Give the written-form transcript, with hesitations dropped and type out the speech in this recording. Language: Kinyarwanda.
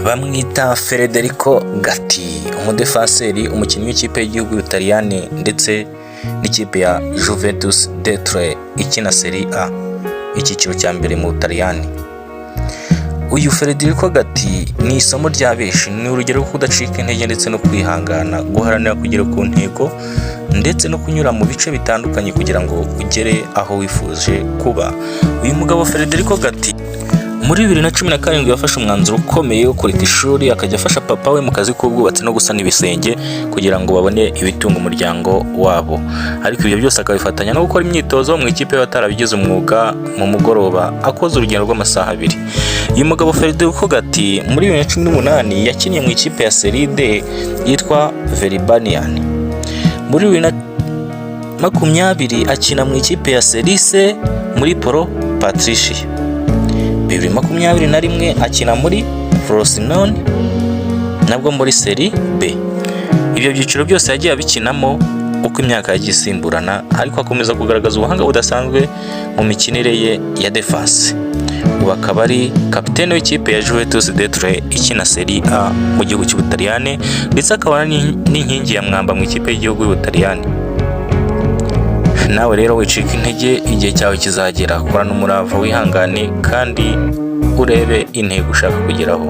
Bamwita Federico Gatti, umudefanseri, umukinnyi w'ikipe y'igihugu y'Ubutaliyani ndetse n'ikipe ya Juventus de Turin ikina Serie A, icyiciro cya mbere mu Butaliyani. Uyu Federico Gatti ni isomo rya benshi, ni urugero rwo kudacika intege ndetse no kwihangana, guharanira kugera ku ntego ndetse no kunyura mu bice bitandukanye kugira ngo ugere aho wifuje kuba. Uyu mugabo Federico Gatti muri 2017 yafashe umwanzuro ukomeye wo kureka ishuri, akajya afasha papa we mu kazi k'ubwubatsi no gusana ibisenge kugira ngo babone ibitunga umuryango wabo, ariko ibyo byose akabifatanya no gukora imyitozo mu ikipe y'abatarabigize umwuga mu mugoroba, akoze urugendo rw'amasaha 2. Uyu mugabo Federico Gatti muri 2018 yakinnye mu ikipe ya Serie D yitwa Verbanian. Muri 2020 akina mu ikipe ya Serie C muri Pro Patricia. 2021 akina muri Frosinone, nabwo muri Serie B. Ibyo byiciro byose yagiye abikinamo uko imyaka yagiye isimburana, ariko akomeza kugaragaza ubuhanga budasanzwe mu mikinire ye ya defense. Ubu akaba ari kapitene w'ikipe ya Juventus de Turin ikina Serie A mu gihugu cy'Ubutaliyani, ndetse akaba n'inkingi ya mwamba mu ikipe y'igihugu y'Ubutaliyani. Nawe rero wicika intege, igihe cyawe kizagera. Korana umurava, wihangane kandi urebe intego ushaka kugeraho.